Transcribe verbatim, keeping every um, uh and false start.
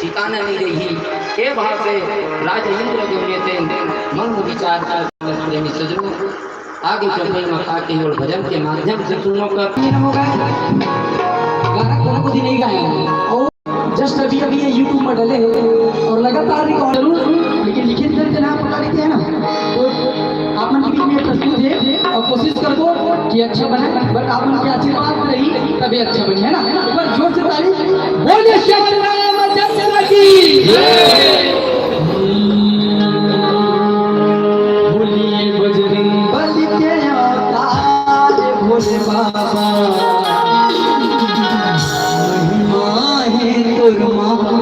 ठिकाना नहीं रही। के भाव से राजेंद्र देवने ते मन विचार का प्रेमी सजनों, आगे चलने में आके और भजन के माध्यम से सुनो कर। गाना कोनो को भी नहीं गाया है। और जस्ट अभी अभी ये YouTube में डले हैं और लगातार रिकॉर्ड जरूर, लेकिन लिखित करके ना पकड़ के है ना, तो आप मन के बीच में प्रस्तुत है और कोशिश करबो कि अच्छा बने, बट आप मन के आशीर्वाद रही तभी अच्छा बने, है ना? एक बार जोर से ताली। बोलिए सत्यनारायण चंद्र की। बोलिए बजरंग बली के अवतार भोले बाबा। महिमा है तोर महान।